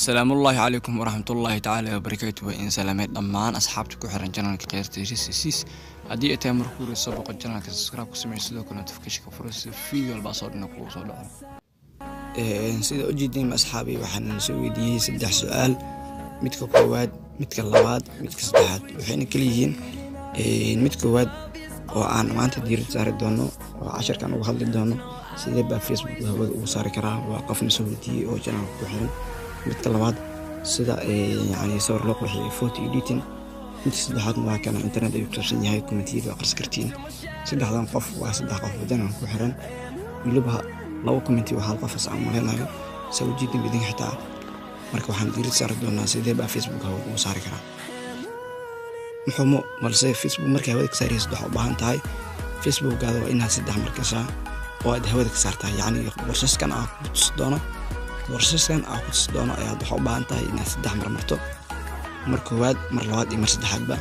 Asalaamullaahi calaykum waraxmatullaahi tacaala wabarakaatu. Waa in salaamay dhammaan asxaabta ku xiran channelka Kheyrta Heshiis. Haddii ay tahay markuu hore soo boqo channelka, subscribe ku samee, sidoo kale notification ka furo si video walba soo dhina kugu soo dhaco. Sida ujeediin, asxaabi, waxaan soo weydiiyey saddex su-aal: midka koowaad, midka labaad, midka saddexaad. Waxayna kala yihiin mid koowaad oo aan maanta diirad saari doono oo casharkan uga hadli doono, sidee baa Facebook hawada ugu saari karaa? Waa qofna soo weydiiyey oo channelka ku xiran. Midka labaad, sida yani sawir loo qurxiyo, photo editing. Midka saddexaadna waa kana, internet ayuu kusaabsan yahay. Commentiyada waa aqris kartiin. Saddexdan qof waa saddex qof oo channelka ku xiran. Weliba labo commenti waa hal qof as aan malaynayo, saa ujeedin idinka xitaa. Marka waxaan diirad saari doonaa sidee baa Facebook hawada ugu saari karaa. Muxumo, balse Facebook markay hawada ka saaraysid, waxaa u baahan tahay Facebookaada waa inaad saddex mar gashaa oo aad hawada ka saartaa. Yacni processkan aa ku tusi doono ayaad waxaa u baahan tahay inaad saddex mar marto, mar koowaad, mar labaad iyo mar saddexaadba.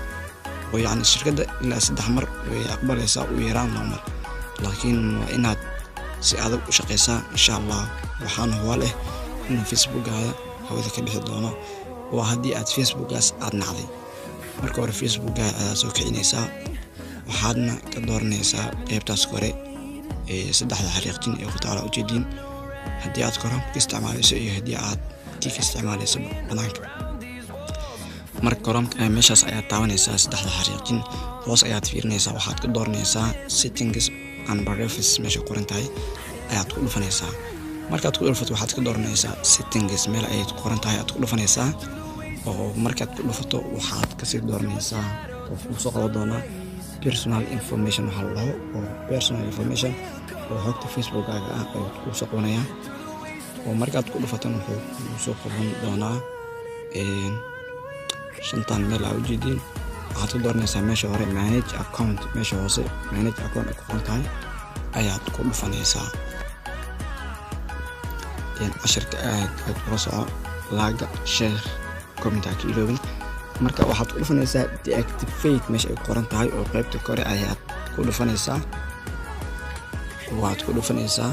Oo yacni shirkadda ilaa saddex mar way aqbalaysaa, u yaraan laba mar, laakiin waa inaad si adag u shaqaysaa. Insha Allah waxaana hubaal ah inuu Facebookaada hawada ka bixi doono, waa haddii aad Facebookaas aad nacday. Marka hore Facebookaada ayaad soo kicinaysaa, waxaadna ka dooranaysaa qeybtaas kore ee saddexda xariiqjin ee ku taala, ujeediin, haddii aad Chrome ka isticmaalayso iyo haddii aad tii ka isticmaalayso banaanka. Marka Chrome meeshaas ayaad taabanaysaa, saddexda xariiqjin hoos ayaad fiirinaysaa, waxaad ka dooranaysaa Settings and Privacy. Meesha qoran tahay ayaad ku dhufanaysaa. Markaad ku dhufato, waxaad ka dooranaysaa Settings meel ayaad ku qoran tahay aad ku dhufanaysaa. Oo markaad ku dhufato, waxaad kasii dooranaysaa oo kuu soo qaban doonaa Personal Information waxaa la dhaho, oo Personal Information oo xogta Facebookkaaga ah ayuu kuu soo qabanayaa. Oo markaad ku dhufatana, wuxuu kuu soo qaban doonaa shantan meel aa ujeediin. Waxaad ku dooranaysaa meesha hore, Manage Account. Meesha hoose Manage Account ay ku qoran tahay ayaad ku dhufanaysaa. Cashirka aad aad ula soco, like, share, comment ha ka iloobin. Marka waxaad ku dhufanaysaa Deactivate meesha ay ku qoran tahay oo qaybta kore ayaad ku dhufanaysaa. Waad ku dhufanaysaa,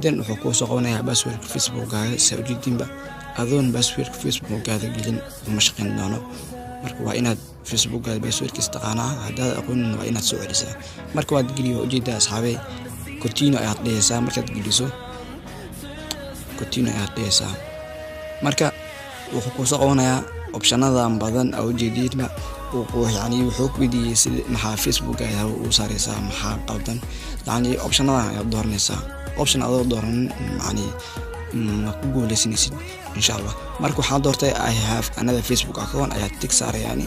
then wuxuu kuu soo qabanayaa passwordka Facebookkaaga. Saa ujeediinba, adoon passwordka Facebookkaaga gelin uma shaqayn doono. Marka waa inaad Facebookkaaga passwordkiisa taqaanaa. Haddaad aqoonin, waa inaad soo celisaa. Marka waad geliyo, waa ujeedaa, asxaabey. Continue ayaad dhehaysaa. Markaad geliso, Continue ayaad dhehaysaa. Marka wuxuu kuusoo qabanayaa optionadan badan aa ujeediinba. Yani wuxuu ku weydiiyey sida maxaa Facebookkaaga hawa ugu saareysaa, maxaa qaldan. Yani optionadan ayaad dooranaysaa. Option adoo dooranin yani ma ku guuleysanaysid, insha Allah. Marka waxaa doortay "I have another Facebook account" ayaad tick saara. Yani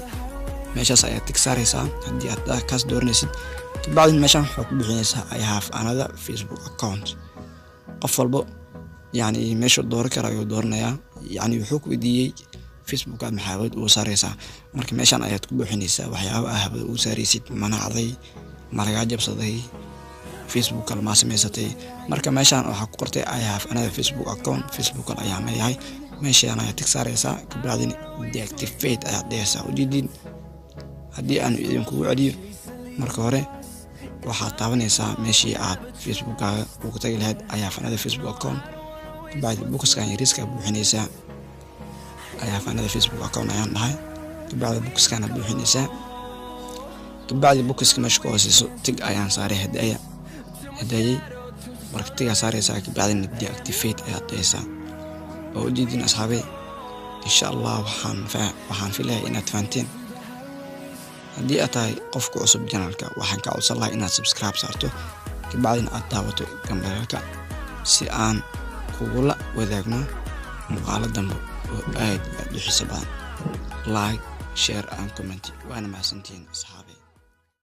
meeshaas ayaad tick saaraysaa haddii aad kaas dooranaysid. Kabacdin meeshan waxaa ku bixinaysaa "I have another Facebook account". Qof walbo yani meeshuu dooran kara ayuu dooranayaa. Yani wuxuu ku weydiiyey Facebookaad maxaa hawada ugu saareysaa. Marka meeshan ayaad ku buuxinaysaa waxyaaba ah hawada ugu saareysid: manacday, ma lagaa jabsaday, Facebook kale maa samaysatay. Marka meeshan waxaa ku qortay "I have another Facebook account", Facebook kale ayaan leeyahay. Meeshan ayaad tick saareysaa, kabacdina Deactivate ayaad dhehaysaa. Ujeediin, haddii aan idinkugu celiyo, marka hore waxaad taabanaysaa meeshii aad Facebookkaaga ugu tagi lahayd, "I have another Facebook account". Kabacdi boxkan yariiska buuxinaysaa. "I have another Facebook account" ayaan dhahay. Kabacdi boxkaana buuxinaysaa. Kabacdi boxka meesha ka hooseyso tick ayaan saaray hadaya hadayay. Marka tickaa saareysaa, kabacdina Deactivate ayaad dhehaysaa. Oo ujeedin, asxaabey, insha Allah waxaan filayaa inaad fahanteen. Haddii aad tahay qofku cusub channelka, waxaan kaa codsan lahaa inaad subscribe saarto, kabacdina aad daawato gambaleelka si aan kugula wadaagno muuqaalo dambe oo aad aad u xiiso badan. Like, share and comment. Waana mahadsantihiin, asxaabey.